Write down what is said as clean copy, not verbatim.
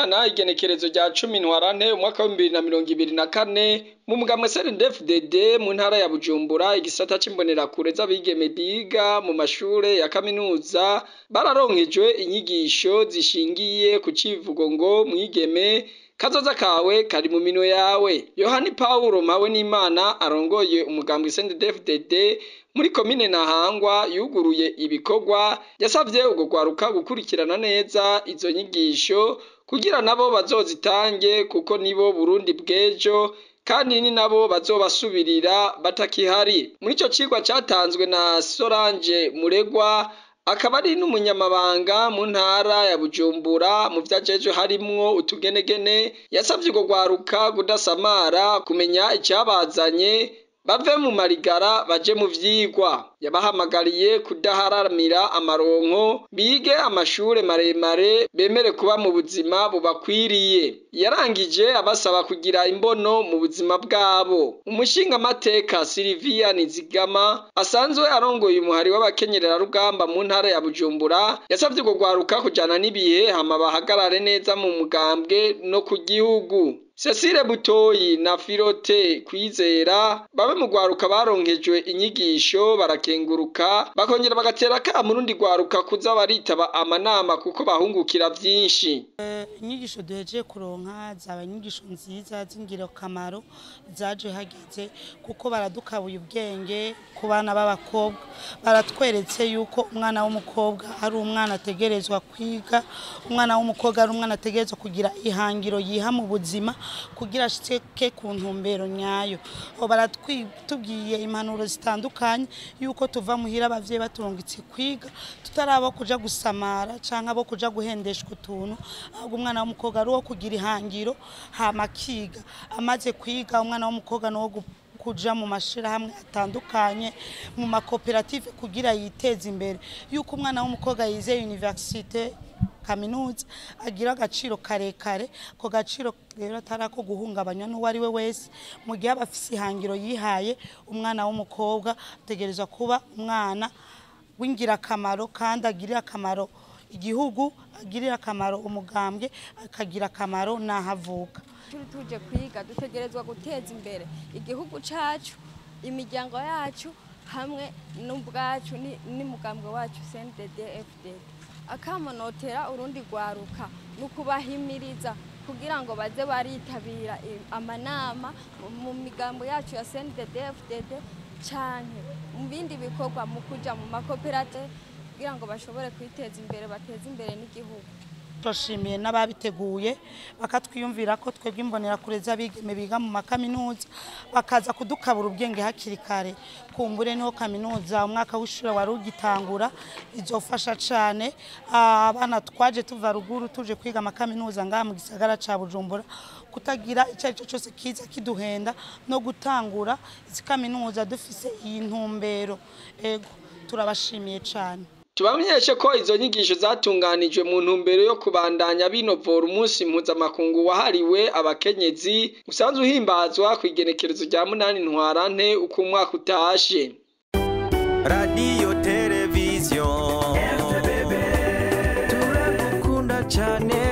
w'Imana igenekerezo rya 10 Ntwarante umwaka wa 2024 mu mugambwe CNDD-FDD mu ntara ya Bujumbura, igisata c'imbonerakure z'abigeme biga mu mashure ya kaminuza bararonkejwe inyigisho zishingiye ku civugo ngo "Mwigeme, kazoza kawe kari mu minwe yawe". Yohani Paulo Mpawenimana arongoye umugambwe CNDD-FDD muri komine Ntahangwa yuguruye ibikorwa, yasavye urwo rwaruka gukurikirana neza izo nyigisho kugira nabo bazozitange, kuko nibo Burundi bw'ejo kandi ni nabo bazobasubirira batakihari. Muri ico cigwa catanzwe na Solange Muregwa, akaba ari n'umunyamabanga mu ntara ya Bujumbura mu vyajejwe harimwo utugenegene, yasavye urwo rwaruka kudasamara, kumenya icabazanye, bave mu marigara baje mu vyigwa. Yabahamagariye kudaharamira amaronko, bige amashure maremare, bemere kuba mu buzima bubakwiriye. Yarangije abasaba kugira imbono mu buzima bwabo. Umushingamateka Silvia Nizigama asanzwe arongoye umuhari w'abakenyererarugamba mu ntara ya Bujumbura yasavye urwo rwaruka kujana n'ibihe hama bahagarare neza mu mugambwe no ku gihugu. Cecile Butoyi na Firote Kwizera babe mu rwaruka baronkejwe inyigisho barakenguruka, bakongera bagatera akamo urundi rwaruka kuza baritaba amanama kuko bahungukira vyinshi. Inyigisho duhejeje kuronka zaba inyigisho nziza z'ingirakamaro, zaje hageze, kuko baradukabuye ubwenge ku bana b'abakobwa. Baratweretse yuko umwana w'umukobwa ari umwana ategerezwa kwiga, umwana w'umukobwa ari umwana ategerezwa kugira ihangiro yiha mu buzima kugira ashike ku ntumbero nyayo. Baratubwiye impanuro zitandukanye yuko tuva muhira abavyeyi baturungitse kwiga tutarabo kuja gusamara canke abo kuja guhendeshwa utuntu, ahubwo umwana w'umukobwa ari uwo kugira ihangiro hama akiga. Amaze kwiga, umwana w'umukobwa ni uwo kuja mu mashirahamwe atandukanye, mu makoperative, kugira yiteze imbere. Yuko umwana w'umukobwa yize université, kaminuza, agira agaciro karekare. Ako gaciro rero atari ako guhungabanywa n'uwo ari we wese mu gihe aba afise ihangiro yihaye. Umwana w'umukobwa ategerezwa kuba umwana w'ingirakamaro kandi agirira akamaro igihugu, agirira akamaro umugambwe, akagira akamaro n'aho avuka. Turi tuje kwiga, dutegerezwa guteza imbere igihugu cacu, imiryango yacu hamwe n'ubwacu n'umugambwe wacu CNDD FDD. Akamo notera urundi rwaruka ni ukubahimiriza kugira ngo baze baritabira amanama mu migambo yacu ya CNDD FDD canke mu bindi bikorwa, mu kuja mu makoperative, kugira ngo bashobore kwiteza imbere, bateze imbere n'igihugu. Turashimiye n'ababiteguye bakatwiyumvira ko twebwe imbonerakure z'abigeme biga mu makaminuza, bakaza kudukabura ubwenge hakiri kare. Kumbure niho kaminuza umwaka w'ishure wari ugitangura, izofasha cane abana twaje tuva ruguru tuje kwiga amakaminuza ngaha mu gisagara ca Bujumbura kutagira icyo ari cyo cyose kiza kiduhenda no gutangura izi kaminuza dufise iyi ntumbero. Ego, turabashimiye cane. Tubamenyeshe ko izo nyigisho zatunganijwe mu ntumbero yo kubandanya binovora umunsi mpuzamakungu wahariwe abakenyezi usanzwe uhimbazwa kw'igenekerezo rya 8 Ntwarante uko umwaka utashe. Radiyo, televiziyo, turagukunda cyane.